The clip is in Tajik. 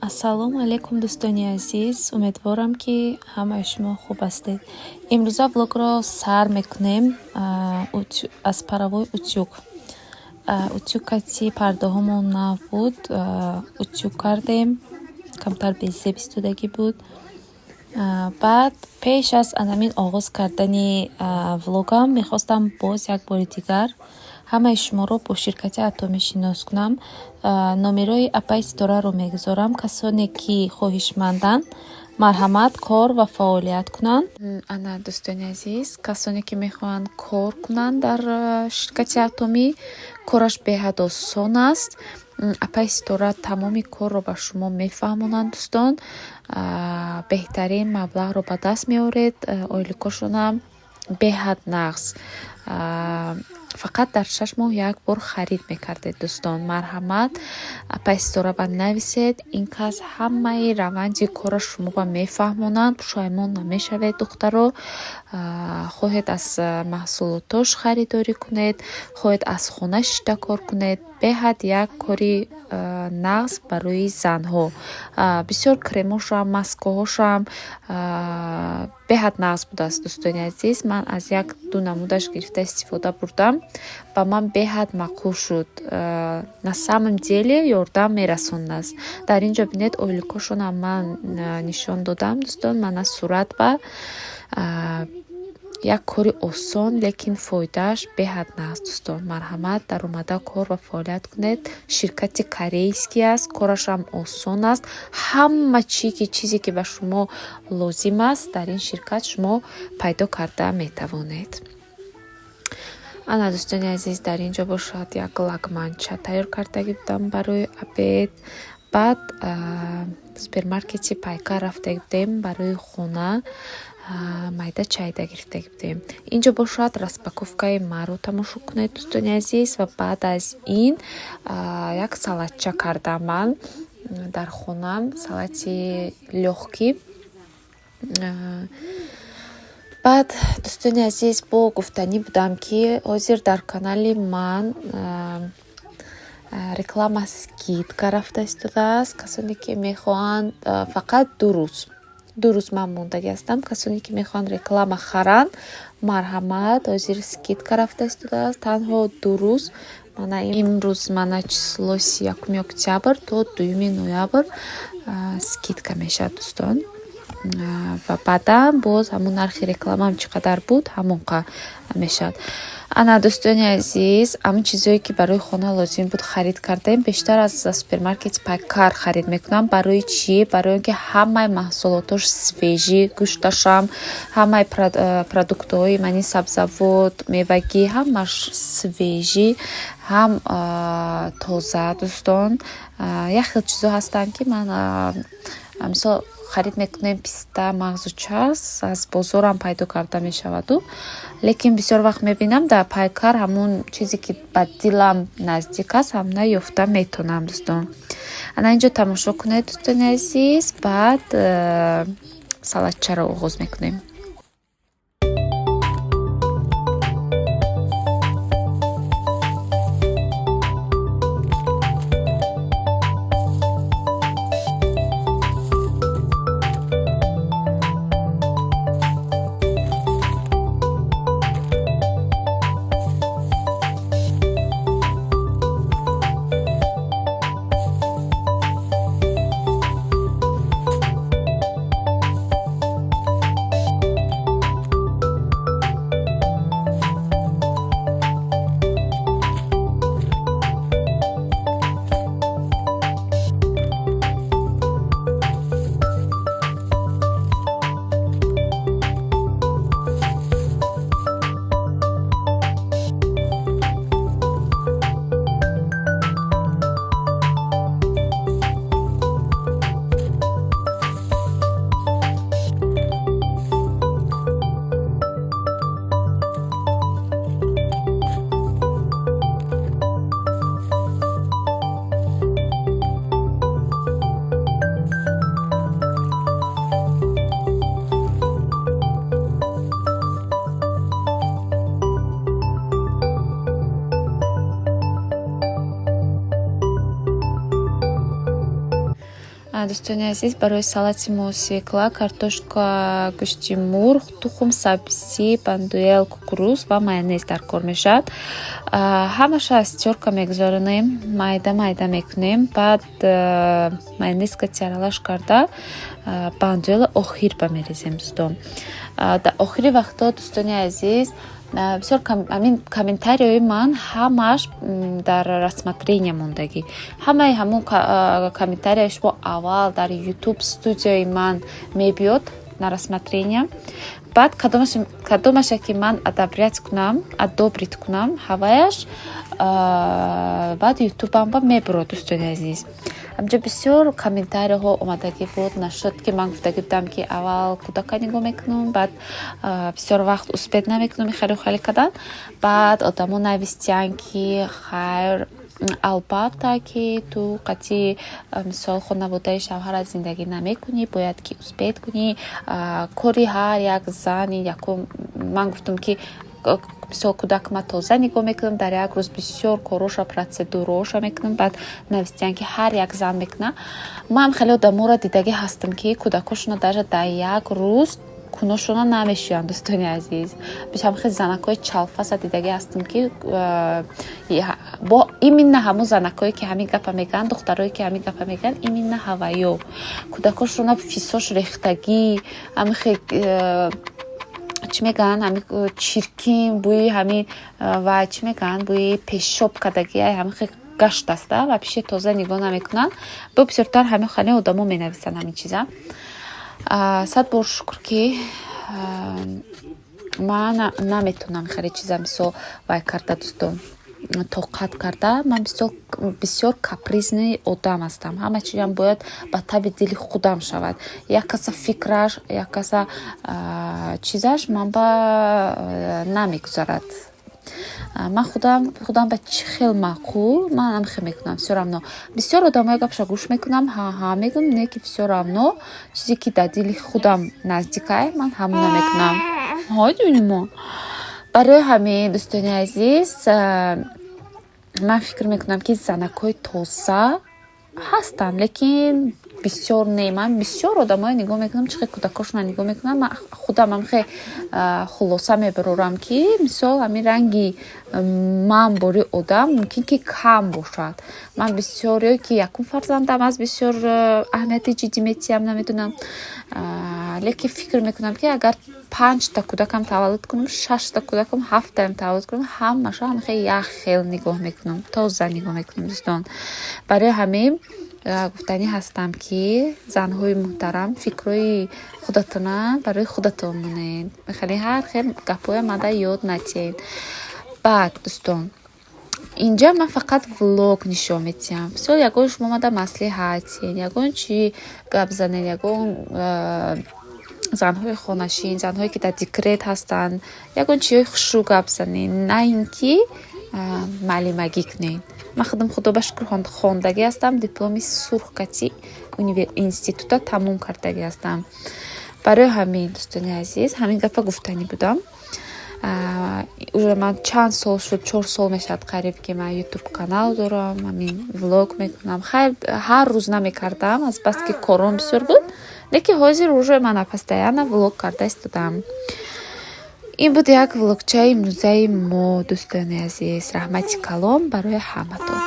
Ассалому алайкум, дӯстони азиз. Умедворам, ки ҳамаи шумо хуб ҳастед. Имрӯза влогро сар мекунем аз паровой утюг. Утюг кати пардаҳомон нав буд, утюг кардем, камтар безеб истодагӣ буд. Баъд пеш аз анамин оғоз кардани влогам мехостам боз як бори дигар ҳамаи шуморо бо ширкати Атомӣ шинос кунам. Номерои апаи Ситораро мегузорам. Касоне ки хоҳишманданд, марҳамат, кор ва фаъолият кунанд. Ана, дӯстони азиз, касоне ки мехоҳанд кор кунанд дар ширкати Атомӣ, кораш беҳад осон аст. Апаи Ситора тамоми корро ба шумо мефаҳмонанд, дӯстон. Беҳтарин маблағро ба даст меоред, ойликошонам беҳад нағз. Фақат дар 6 моҳ як бор харид мекардед, дӯстон. Марҳамат, апаи Ситора ба нависед. Ин кас ҳамаи раванди корро шумоба мефаҳмонанд, пушаймон намешавед, духтаро. Хоҳед, аз маҳсулотош харидорӣ кунед, хоҳед, аз хона шишта кор кунед. Беҳад як кори нағз барои занҳо. Бисёр кремошам, маскаҳошам беҳад нағз будааст, дӯстони азиз. Ман аз як ду намудаш гирифта истифода бурдам, ба ман беҳад маъқул шуд. На самом деле ёрдам мерасонааст. Дар ин ҷо бинед, ойликошонам ман нишон додам, дӯстон. Мана сурат ба як кори осон, лекин фоидааш беҳад нағз, дӯстон. Марҳамат, даромада кор ва фаъолият кунед. Ширкати корейский аст, корашам осон аст. Ҳама чи ки чизе ки ба шумо лозим аст, дар ин ширкат шумо пайдо карда метавонед. Ана, дӯстони азиз, дар ин ҷо бошад, як лагманча тайёр кардагӣ будам барои обед. Баъд супермаркети Пайкар рафта будем, барои хона майда чайда гирифта будем. Инҷо бошад, распаковкаи маро тамошо кунед, дӯстони азиз. Ва баъд аз ин як салатча кардам ман дар хонаам, салати лёгкий. Баъд, дӯстони азиз, бо гуфтанӣ будам, ки ҳозир дар канали ман реклама скидка рафта истодааст. Касоне ки мехоҳанд, фақат 2 рӯз, 2 рӯз ман мондагӣ ҳастам. Касоне ки мехоҳанд реклама харанд, марҳамат, ҳозир скидка рафта истодааст, танҳо 2 рӯз. Мана имрӯз, мана число 31 октябр то 2 ноябр скидка мешавад, дӯстон. Ва баъдан боз ҳамун нархи рекламаам чӣ қадар буд, ҳамон қа мешавад. Ана, дӯстони азиз, ҳамун чизое ки барои хона лозим буд, харид кардем. Бештар аз супермаркети Пайкар харид мекунам. Барои чӣ? Барои он ки ҳамаи маҳсулотош свежий, гӯшташам, ҳамаи продуктҳои мани, сабзавот, мевагӣ, ҳамаш свежий, ҳам тоза, дӯстон. Як хел чизо ҳастанд, ки ман, мисол, харид мекунем, писта, мағзу чарс аз бозорам пайдо карда мешаваду, лекин бисёр вақт мебинам, дар Пайкар ҳамун чизе ки ба дилам наздик аст, ҳамна ёфта метонам, дӯстон. Ана инҷо тамошо кунед, дӯстони азиз. Баъд салатчаро оғоз мекунем. Дӯстони азиз, барои салати мо свекла, картошка, гӯшти мурғ, тухм, сабзӣ, бандуэл, кукуруз ва майонез дар кор мешавад. Ҳамаша аз тёрка мегузаронем, майда майда мекунем, баъд майонез кати аралаш карда, бандуэла охир ба мерезем, дӯстон. Дар охири вақтҳо, дӯстони азиз, бисёр ҳамин комментарияҳои ман ҳамааш дар рассмотрения мондагӣ. Ҳамаи ҳамун комментарияи шумо аввал дар Ютуб Студияи ман мебиёд на рассмотрения. Баъд кадомаша ки ман одобрять кунам, одобрить кунам, ҳаваяш баъд Ютубамба мебурад. Дӯстони азиз, ҳамҷо бисёр комментарияҳо омадагӣ буд нашуд, ки ман гуфтагӣ будам, ки аввал кӯдака нигоҳ мекунам, баъд бисёр вақт успеть намекунам хеле хеле кардан. Баъд одамо навистиянд, ки хайр, албатта, ки ту қатъи, мисол, хонаводаи шавҳарат зиндагӣ намекунӣ, бояд ки успеть кунӣ. Кори ҳар як зани якум. Ман гуфтам, ки мисол, кӯдак ма тоза нигоҳ мекунам, дар як рӯз бисёр короша, процедураоша мекунам. Баъд навистиянд, ки ҳар як зан мекунад. Ман хеле одаморо дидагӣ ҳастам, ки кӯдакошона даже дар як рӯз куношона намешӯянд. Дӯстони азиз, бисёр хеле занакҳои чалфаса дидагӣ ҳастам, ки бо именно ҳамун занакҳое, ки ҳамин гапа мегӯянд, духтарое, ки ҳамин гапа мегӯянд, именно ҳаваё кӯдакошона фисош рехтагӣ, ҳамихе чӣ мегӯянд, ҳамин чиркин, бӯи ҳамин ва чӣ мегӯянд, бӯи пешоб кардагӣ, ҳамин гашт аста ва пиши тоза нигоҳ намекунанд. Бо бисёртар ҳамин хеле одамо менависанд ҳамин чиза. Сад бор шукр, ки ман наметавонам хеле чиза, мисол, вай карда, дӯстон, тоқат карда. Ман бисёр капризный одам ҳастам, ҳама чизам бояд ба таби дили худам шавад. Як каса фикраш, як каса чизаш ман ба намегузарад. Ман худам ба чӣ хел маъқул, ман ҳамихел мекунам. Всё равно бисёр одамоя гапша гӯш мекунам, ҳа-ҳа мегӯм, не ки всё равно чизе, ки дар дили худам наздикай, ман ҳамона мекунам. Ҳой, ҷонимо. Барои ҳамин, дӯстони азиз, ман фикр мекунам, ки занакҳои тоза ҳастанд, лекин бисёр не. Ман бисёр одамое нигоҳ мекунам, чӣ хел кӯдакошона нигоҳ мекунам, ман худам ҳамихе хулоса мебарорам, ки мисол, ҳамин ранги ман бори одам мумкин ки кам бошад. Ман бисёрё ки якум фарзандам аст, бисёр аҳамияти ҷиддӣ метиҳам, намедонам, лекин фикр мекунам, ки агар панҷта кӯдакам таваллуд кунам, шашта кӯдакам, ҳафтаам таваллуд кунам, ҳамаша ҳамихе як хел нигоҳ мекунам, тоза нигоҳ мекунам. Дӯстон, барои ҳамин гуфтанӣ ҳастам, ки занҳои муҳтарам, фикрҳои худатона барои худатон монед, хеле ҳар хел гапҳоя мада ёд натиҳед. Баъд, дӯстон, инҷа ман фақат влог нишон медиҳам. Мисол, ягон шумо омада маслиҳат диҳед, ягон чӣ гап занед, ягон занҳои хонашин, занҳое, ки дар декрет ҳастанд, ягон чиҳои хушрӯ гап занед, на ин ки маълимагӣ кунед. Ман худам, худо ба шукр, хондагӣ ҳастам, дипломи сурх кати института тамом кардагӣ ҳастам. Барои ҳамин, дӯстони азиз, ҳамин гапа гуфтанӣ будам. Уже ман чанд сол шуд, 4 сол мешавад қариб, ки ман Ютуб канал дорам, ҳамин влог мекунам. Хайр, ҳар рӯз намекардам, азбаски кором бисёр буд, лекин ҳозир уже мана постоянно влог карда истодам. Ин буд як влогчаи имрӯзаи мо, дӯстони азиз. Раҳмати калом барои ҳаматон.